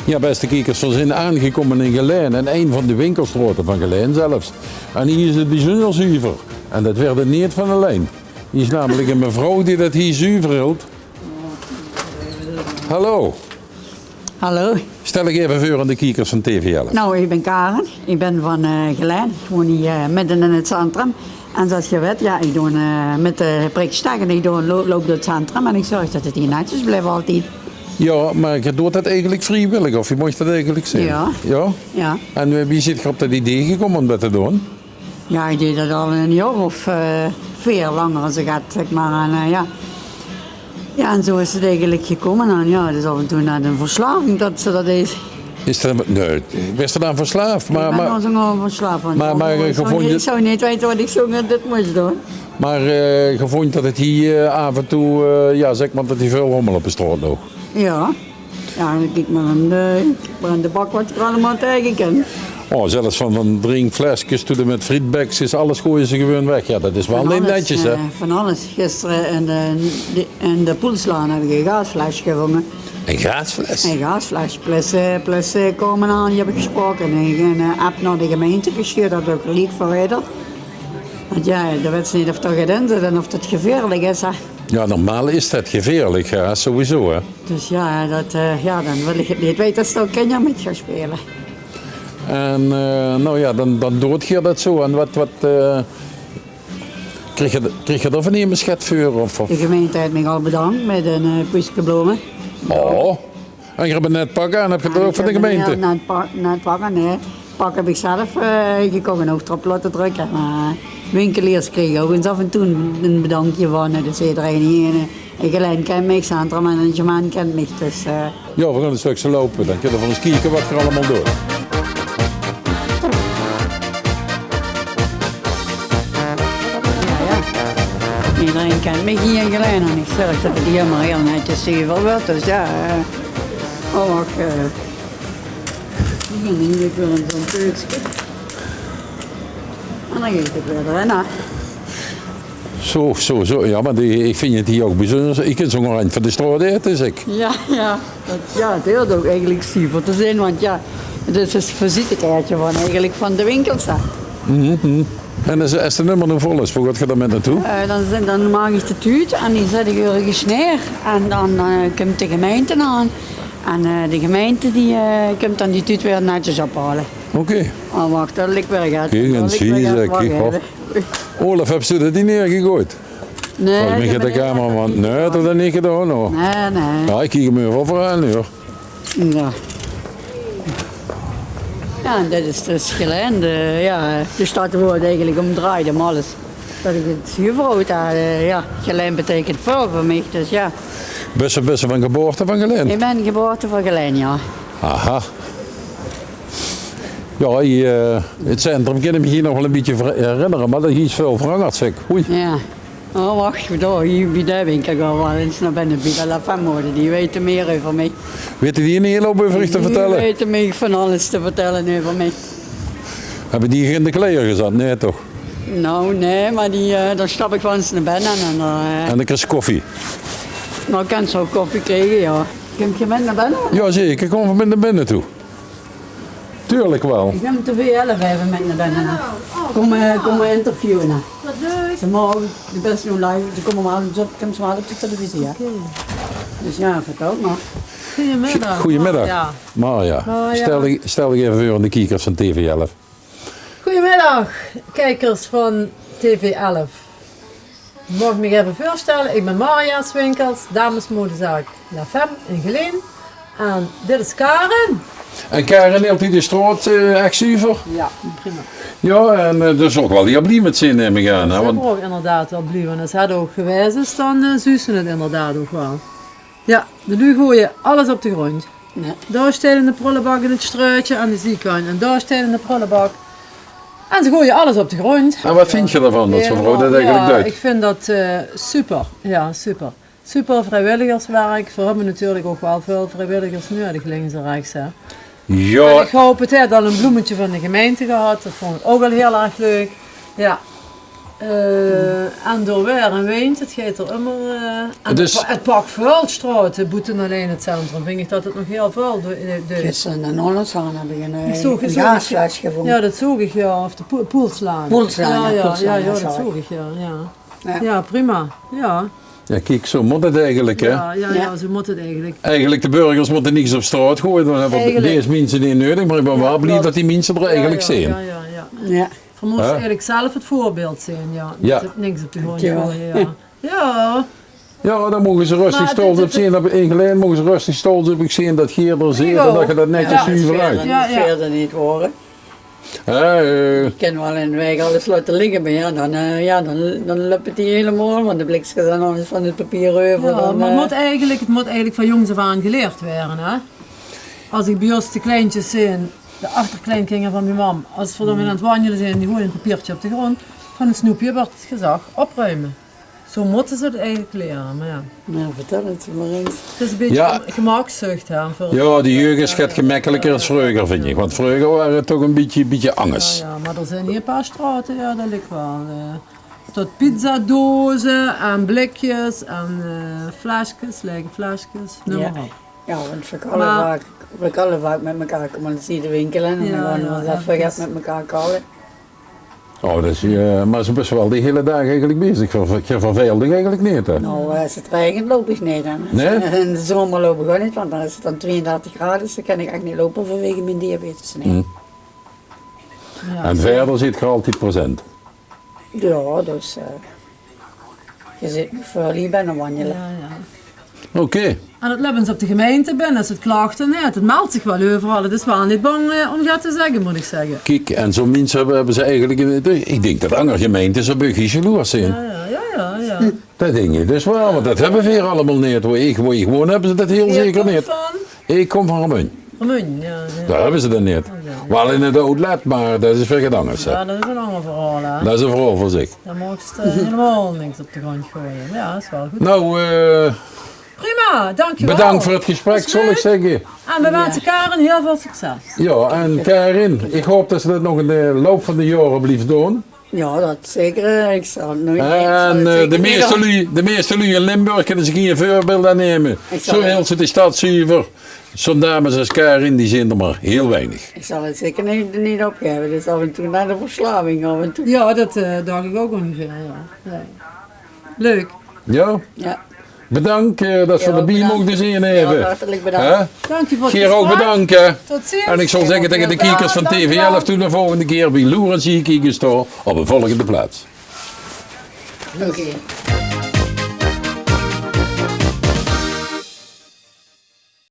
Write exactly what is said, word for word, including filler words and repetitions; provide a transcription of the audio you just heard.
Jao, bèste kiekers, veer zeen aangekómme in Gelaen, in ein van de winkelstraote van Gelaen zelfs. En hie is 't bezunder zuver. En det waert neet van allein. Hie is namelik ein mevrouw die det hie zuver hilt. Hallo. Hallo. Stèl dich effe veur aan de kiekers van T V Ellef. Nou, ich bön Karen. Ich bön van, eh, Gelaen. Ich woon hie, eh, midde in 't centrum. En zoeas geer wèt, jao, ich doon, eh, mit de prikstang en ich doon, lo-, loup door 't centrum en ich zörg det 't hie netjes blief altied. Jao, mer geer doot det eigelik vriewillig, of wie mót ich det eigelik zègke? Jao. Jao? Jao. En, eh, wie zeet geer op det idee gekómme óm det te doon? Jao, ich deej det al ein jaor of, eh, veer langer es ich get, zèk mer. En, eh, jao. Jao, en zoe is 't eigelik gekómme. En jao, 't is aaf en toe net ein verslaving det se det deis. Is det, nae, waers se dao aan verslaaf? Ich bön dao zoe aan verslaaf aan. Mer, mer, eh, geer vónj 't, ich zou neet weite waat ich zónger dit mós doon. Mer, eh, geer vónj det 't hie, eh, aaf en toe, eh, jao, zèk mer, det hie väöl rómmel op de straot loog. Jao. Jao, dan kiek mer aan de, kiek mer aan de bak waat geer allemaol taengekómp. Oh, zelfs van, van drinkfleskes tot en mit frietbekskes, alles goeaje ze gewoon weg. Jao, det is waal neet netjes, hè? Van alles, eh, van alles. Gister in de, de, in de Poelslaan höb ich ein gaasfles gevónje. Ein gaasfles? Ein gaasfles. Plus, eh, plus, eh, kómme aan, die höb ich gesproke. En ich ein, eh, app nao de gemeinte gesjtuurd, det ouch geliek verwijderd. Want jao, dan weits se neet of d'r get in zit en of det gevieërlik is, hè. Jao, normaal is det gevieërlik, jao, sowieso, hè. Dus jao, det, eh, jao, dan wil ich 't neet weite es dao kinjer mit gaon speule. En, eh, nou jao, dan, dan doot geer det zoe. En waat, waat, eh, krieg geer, krieg geer dao van emes get veur? Of, of? De gemeinte haet mich al bedank mit ein, eh, buske blome. Oh, en geer höb ein net pak aan, höb geer det ouch van de gemeinte? Jao, net pa-, net pak aan, nae. Pak höb ich zelf, eh, gekoch en ouch d'rop laote drökke. Mer winkeliers kriege ouch ins aaf en toe ein bedankje van, eh, dus ederein hie, eh, Gelaen kint mich, centrummanagement kint mich, dus, eh. Jao, veer gaon ein stökske loupe, dan kinne veer ins kieke waat geer allemaol doot. Jao, jao. Ederein kint mich hie in Gelaen en ich zörg det 't hie mer hiel netjes zuver wuuert, dus jao, eh. Oh, wach, eh. Ich gaon hie weer in zoe'n peukske. En dan geit 't weer d'rin, hè. Zoe, zoe, zoe. Jao, mer die, ich vinj 't hie ouch bezunder. Ich kin zoe nog ein van de straot aete, zèk. Jao, jao. Det, jao, 't huuert ouch eigelik zuver te zeen, want jao, 't is 'n visitekaartje van, eigelik van de winkels, hè. Mhm. En es, es de nummer noe vol is, wo gaot geer dan mit nao toe? Eh, dan zin, dan maak ich de tuut en die zèt ich örges neer. En dan, eh, kump de gemeinte aan. En, eh, de gemeinte die, eh, kump dan die tuut weer netjes ophaole. Oké. Oh, wach, det lik weer get. Kiek ins hie, zèk ich. Wach effe. Olaf, höbs doe det hie neergegoeid? Nae, volges mich haet de cameraman, nae, det haet 'r neet gedaon, huur. Nae, nae. Jao, ich kiek 'm effe euverhaal, huur. Jao. Jao, en det is dus Gelaen, de, jao, de stad wo 't eigelik óm drejt, óm alles. Det ich 't zuver haw, eh, jao, Gelaen beteikent väöl veur mich, dus jao. Bis se, bis se van geboorte van Gelaen? Ich bön geboorte van Gelaen, jao. Aha. Jao, hie, eh, 't centrum kin ich mich hie nog waal ein bietje ver-, herinnere, mer det hie is väöl verangerd, zèk. Oei. Jao. Oh, wach, dao, hie bie de winkel gaon v'r waal ins nao binne, bie de La Femme, die weite mier euver mich. Weite die 'n hiel houp euver uch te vertèlle? Die weite mich van alles te vertèlle euver mich. Höbbe die uch in de kleier gezat? Nae, toch? Nou, nae, mer die, eh, dan stap ich waal ins nao binne en dan, eh, en dan kriegs se koffie? Dan kins se ouch koffie kriege, jao. Kins se mit nao binne? Jao, zeker. Kómme v'r mit nao binne toe. Tuurlik waal. Ich num de V L effe mit nao binne. Kómme, kómme interviewe. Wat leuk. Ze moge, de beste doen live, ze kómme mer, ze kómme mer op de televisie, hè. Oké. Dus jao, vertèl mer. Goeiemiddag. Goeiemiddag. Marja. Marja. Marja. Stèl dich, stèl dich effe veur aan de kiekers van T V Ellef. Goeiemiddag, kijkers van T V Ellef. Maag ich mich effe veurstelle, ich bön Marja Swinkels, damesmodezaak La Femme in Gelaen. En dit is Karen. En Karen hilt hie de straot, eh, ech zuver? Jao, prima. Jao, en, eh, dus ouch waal hie blie mit zeen, num ich aan, hè? Zeen v'r ouch inderdaad waal blie, want es 't ouch gewaes is, dan, eh, zuus se 't inderdaad ouch waal. Jao, de luuj goeje alles op de gróndj. Jao. Dao steit 'ne pröllebak in 't struutje aan de ziekantj. En dao steit 'ne pröllebak. En ze goeje alles op de gróndj. En wat vinjs se d'rvan det zoe'n vrouw det eigelik deit? Jao, ich vinj det, eh, super. Jao, super. Super vriewilligerswerk. Veer höbbe natuurlik ouch waal väöl vriewilligers nudig, links en rechs, hè. Jao. En ich haop, 't haet al e bleumke van de gemeinte gehad. Det vónj ich ouch al hiel erg leuk. Jao. Eh, en door waer en wind, 't geit d'r ummer, eh, en 't is 't pa-, 't pak väöl straote, boete allein 't centrum, vinj ich det 't nog hieël väöl deu-, deu-, deit. Gister in de Nollenlaan höb ich ein, eh, ein gaasfles gevónje. Ich zoog, ich zoog, jao, det zoog ich, jao. Of de Poel-, Poelslaan. Poelslaan, jao, jao, Poelslaan, jao, jao, det zoog ich, jao, jao. Jao, prima, jao. Jao, kiek, zo mót 't eigelik, hè? Jao, jao, jao, zo mót 't eigelik. Eigelik, de burgers mótte niks op straot goeaje, dan höbbe v'r dees minse neet neudig, mer ich bön waal blie det die minse d'r eigelik zeen. Jao, jao, jao, jao. Jao. V'r mótte eigelik zelf 't veurbeeld zeen, jao. Jao. Niks op de gróndj goeaje, jao. Jao. Jao, dan moge ze röstig stolt op zeen, det in Gelaen moge ze röstig stolt op zeen det geer d'r zeet en det geer det netjes zuver doot. Jao, jao. Verder neet wore. Hè, eh. Ich kin waal in de waeg alles laote ligke, mer jao, dan, eh, jao, dan, dan löp 't hie hielemaol, want dan blikske dan alles van 't papier euver. Jao, dan, mer 't eh, mót eigelik, 't mót eigelik van jóngs aaf aan gelierd waere, hè. Es ich bie ós de kleintjes zeen, de achterkleinkinjer van mien mam, es v'r dan weer aan 't wanjele zeen, die goeaje ein papierke op de gróndj, van ein snoepke wuuert gezag: opruime. Zo mótte ze 't eigelik liere, mer jao. Noe, vertèl 't mer ins. 't Is ein bietje gem-, gemakszuch, hè, veur... Jao, de jeug is get gemekkeliker es vreuger, vinj ich. Want vreuger waas 't toch ein bietje, bietje angers. Jao, jao, mer d'r zeen hie ein paar straote, jao, det ligk waal, eh, tot pizzadoze en blikjes en, eh, fleskes, laege fleskes, neum mer op. Jao, want v'r kalle vaak, v'r kalle vaak mit mekaar, kómme v'r de winkel in en dan gaon v'r effe get mit mekaar kalle. Oh, det is, eh, mer ze bès waal de hiele daag eigelik bezig. Ver-, ver-, geer verveelt uch eigelik neet, hè? Noe, es 't raegent, loup ich neet. En in de zomer loup ich ouch neet, want dan is 't dan tweeëndertig graad, dus dan kin ich eigelik neet loupe vanwege mien diabetes, nae. Hm. Jao. En verder zeet geer altied present? Jao, dus, eh, geer zeet mich väöl hie binne wanjele. Jao, jao. Oké. En 't löp ins op de gemeinte binne es 't klachte haet. 't Meld zich waal euveral. 't Is waal neet bang, eh, óm get te zègke, mót ich zègke. Kiek, en zoe'n minse höbbe, höbbe ze eigelik in, ich dink det anger gemeinte zoe'n bietje jaloers zeen. Jao, jao, jao, jao, jao. Det dink ich dus waal, want det höbbe veer allemaol neet. Wo ich, wo ich woon, höbbe ze det hieël zeker neet. Geer kómp van? Ich kóm van Remunj. Remunj, jao, jao. Dao höbbe ze det neet. Oh, jao. Waal in 't outlet, mer det is weer get angers, hè. Jao, det is ein anger verhaol, hè. Det is ein verhaol veur zich. Dao maags se, eh, hielemaol niks op de gróndj goeaje. Jao, det is waal good. Noe, eh, prima, dankjewel. Bedank veur 't gesprek, zal ich zègke. En v'r wense Karin hieël väöl succes. Jao, en Karin, ich haop det se det nog in de loup van de jaore bliefs doon. Jao, det zeker. Ich zal 't noeit, ich zal 't zeker neet doon. En, eh, de meiste luuj, de meiste luuj in Limburg kinne zich hie ein veurbeeld aan numme. Zo hèlt ze de stad zuver. Zoe'n dames es Karin, die zeen d'r mer hieël weinig. Ich zal 't zeker neet, neet opgaeve. Det is aaf en toe nao de verslawing, aaf en toe. Jao, det, eh, dach ich ouch óngeveer, jao. Jao. Leuk. Jao? Jao. Bedank, eh, det v'r d'rbie mochte zeen effe. Jao, hartelik bedank. Hè? Dank uch veur 't gesprek. Geer ouch bedank, hè. Tot ziens. En ich zou zègke taenge de kiekers van T V elf, tot de volgende kier bie Loer en Zie kieke, stao op ein volgende plaats. Oké.